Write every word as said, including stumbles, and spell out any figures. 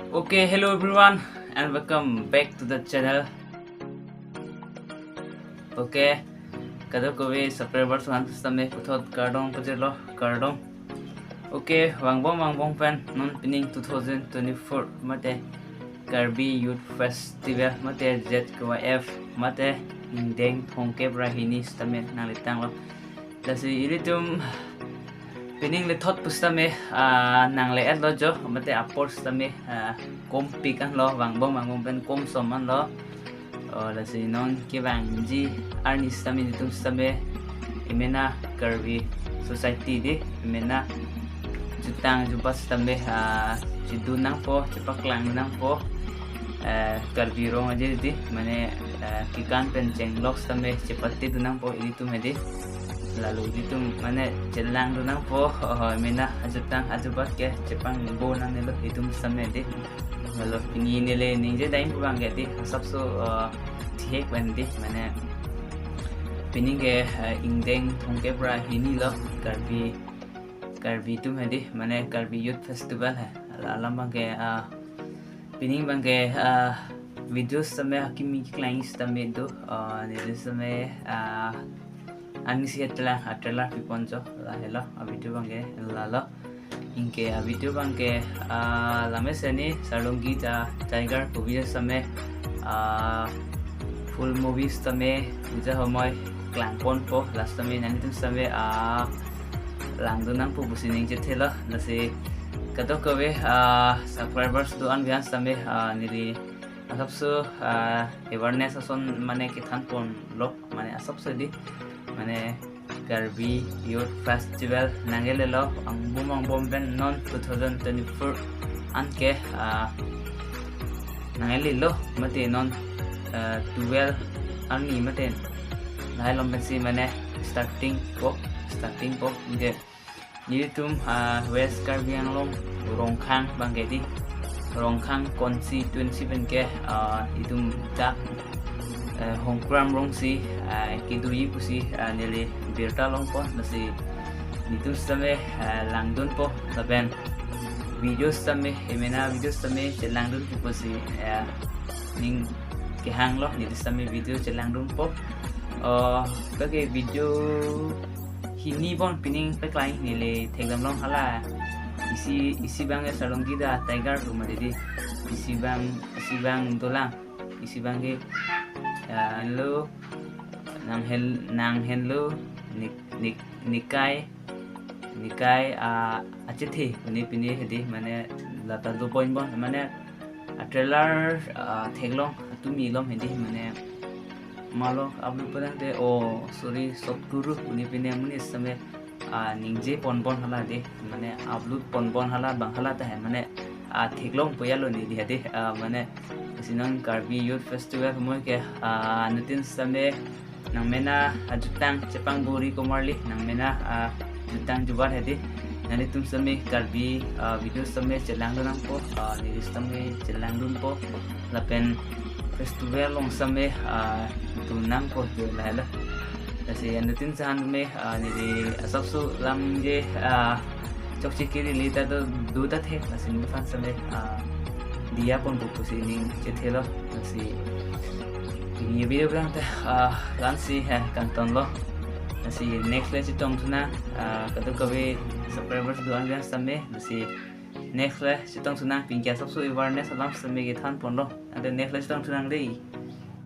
Okay, hello everyone and welcome back to the channel. Okay, kadokave subscribers aphan sitame puthot kardom pajirlo, kardom. Okay, vangbom vangbom pen non pining two thousand twenty-four mate Karbi Youth Festival mate Z K Y F mate ingdeng thomkep ra hini sitame nanglitanglo. Lasi ilitum pining lethot pusitame, ah, nangle-etlo jo, mate apor sitame, ah, kompik anlo, vangbom vangbom pen komsom anlo. O, lasi non kevangji arni sitame ilitum sitame emena Karbi society di, emena jutang jubat sitame, ah, chedun nangpo, chepaklang nangpo, eh, Karbi Rong Aje di, mane, eh, kekan pen chenglok sitame chepatedun nangpo ilitum hedi. Lalu ilitum mane chelangdun nangpo, oh, emena ajutang ajubat ke chepangbonang nelo ilitum sitame di. Lalu pini neli ningje dam pu abang ke di, asapso, eh, thihek pen di, mane pini ke, eh, ingdeng thomkep ra hini lo Karbi, Karbi atum hedi, mane Karbi Youth Festival he. Alam abang ke, ah, pining abang ke, ah, video sitame akimi keklang sitame do, ah, neli sitame, ah, arnisi hetlang, ah, trailer pipon jo, lahelo, ah, video abang ke, lalo. Anke, ah, video abang ke, ah, lamesen ni Sarlonggi ta Tiger pu video sitame, ah, full movie sitame uja homoi klangponpo, last sitame nanglitum sitame, ah, langdun nangpo pusi ningje thelo, lasi kadokave, ah, subscribers do-an bihan sitame, ah, neli asapso, ah, awareness ason mane kethanponlo, mane asapso di, mane Karbi Youth Festival nanglelo, vangbom vangbom pen non two thousand twenty-four anke, ah, nanglelo, mate non, ah, twelve arni mate lahai along pensi mane starting po, starting po, anke nelitum, ah, West Karbi Anglong Rongkhang abang ke di, Rongkhang constituency pen ke, ah, itum dak, eh, Hongkram Rongsi, ah, kedoji pusi, ah, neli birta longpo, lasi nelitum sitame, ah, langdunpo, lapen video sitame, emena video sitame chelangdunpo pusi, eh, ning kehanglo, neli sitame video chelangdunpo. Oh, bagi video hini bon pining paklang neli theklong hala. Isi, isi abang ke Sarlonggi ta Tiger pu mati di. Isi abang, isi abang dolang. Isi abang ke, ah, lo, nang hen, nang henlo, nik, nik, nikai, nikai, ah, achethe, pini pini hedi, mane lata do point bon, mane, ah, trailer, ah, theklong atum ilom hedi, mane malo upload padang te, oh, sorry, Sot Guru, pini pini amonit sitame, ah, ningje ponbon hala de, mane upload ponbon hala abang hala ta he, mane, ah, theklongpo ya lo neli di hedi, ah, mane, lasi non Karbi Youth Festival homoi ke, ah, anuttin sitame nangmena ajutang chepangbori komarli, nangmena, ah, jutang jubat hedi. Nanglitum sitame Karbi, ah, video sitame chelangdun nangpo, ah, neli sitame chelangdunpo. Lapen festival along sitame, ah, dun nangpo jo lahelo. Lasi anuttin sahan sitame, ah, neli asapso lam je, ah, chokche kiri li ta do, do ta the, lasi neliphan sitame, ah, diya ponpo pusi ningje thelo, lasi pini video abang ta, ah, la-ansi he kangtonlo. Lasi next le chetongthu nang, ah, kadokave subscribers do-an bihan sitame, lasi next le chetongthu nang, pini ke asapso awareness alam sitame kethanponlo. Ante next le chetongthu nang dei.